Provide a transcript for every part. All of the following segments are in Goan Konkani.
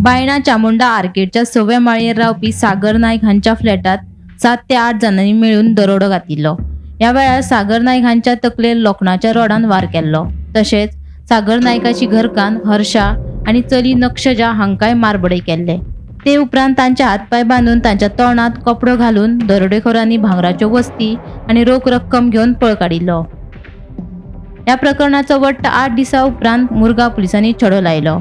बायणा चामुंडा आर्केडच्या सव्या माळयेर रावपी सागर नायक हांच्या फ्लॅटात 7 ते 8 जाणांनी मेळून दरोडो घातिल्लो. ह्या वेळार सागर नायक हांच्या तकलेर लोखणाच्या रोडान वार केल्लो. तशेंच सागर नायकाची घरकान्न हर्षा आनी चली नक्षजा हांकांय मारबडय केल्ले. ते उपरांत तांचे हातपांय बांदून तांच्या तोंडात कपडो घालून दरोडेखोरांनी भांगराच्यो वस्ती आनी रोख रक्कम घेवन पळ काडिल्लो. ह्या प्रकरणाचो वट्ट 8 दिसां उपरांत मुरगांव पुलिसांनी छडो लायलो.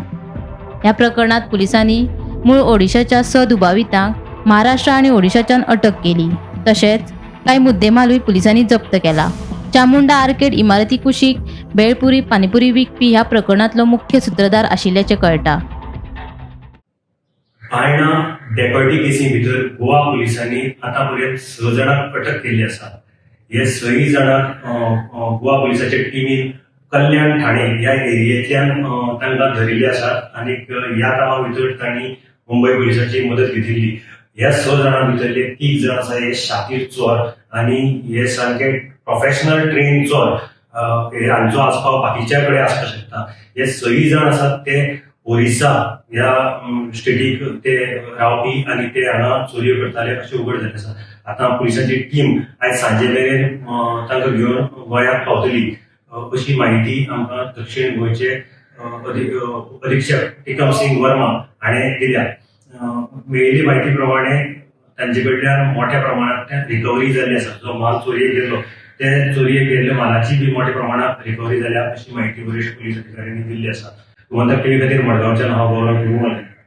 ह्या प्रकरणात पुलिसांनी मूळ ओडिशाच्या 6 दुबावितांक महाराष्ट्र आनी ओडिशाच्यान अटक केली. तशेंच कांय मुद्देमालूय पुलिसांनी जप्त केला. चामुंडा आर्केड इमारती कुशीक भेळपुरी पानीपुरी विकपी ह्या प्रकरणांतलो मुख्य सूत्रधार आशिल्ल्याचें कळटा. बायणा डेकॉयटी केसी भितर गोवा पुलिसांनी आतां पर्यंत 6 जाणांक अटक केल्ली आसा. हे 6 जाणांक गोवा पुलिसाच्या टिमीन कल्याण ठाणे ह्या एरियेंतल्यान तांकां धरिल्ले आसात आनी ह्या कामा भितर तांणी मुंबय पुलिसाची मदत घेतिल्ली. ह्या 6 जाणां भितरले 3 जाण आसा हे शातीर चोर आनी हे सामके प्रोफेशनल ट्रेन चोर, हे हांचो आस्पाव बाकीच्या कडेन आसपाक शकता. हे 6 जाण आसात ते ओरिसा ह्या स्टेटीक ते रावपी आनी ते हांगा चोरयो करताले अशें उगड जाल्लें आसा. आतां पुलिसांची टीम आयज सांजे मेरेन तांकां घेवन गोंयांत पावतली अशी म्हायती आमकां दक्षिण गोंयचे अधीक्षक टिकम सिंग वर्मा हाणें दिल्या. मेळिल्ली म्हायती प्रमाणे तांचे कडल्यान मोठ्या प्रमाणांत रिकवरी जाल्ली आसा. जो माल चोरयेक गेल्लो ते चोरयेक गेल्ल्या मालाची बी मोठ्या प्रमाणांत रिकवरी जाल्या अशी म्हायती वरिश्ठ पुलीस अधिकाऱ्यांनी दिल्ली आसा. गोमंतक टीव्ही खातीर मडगांवच्यान हांव गौरव.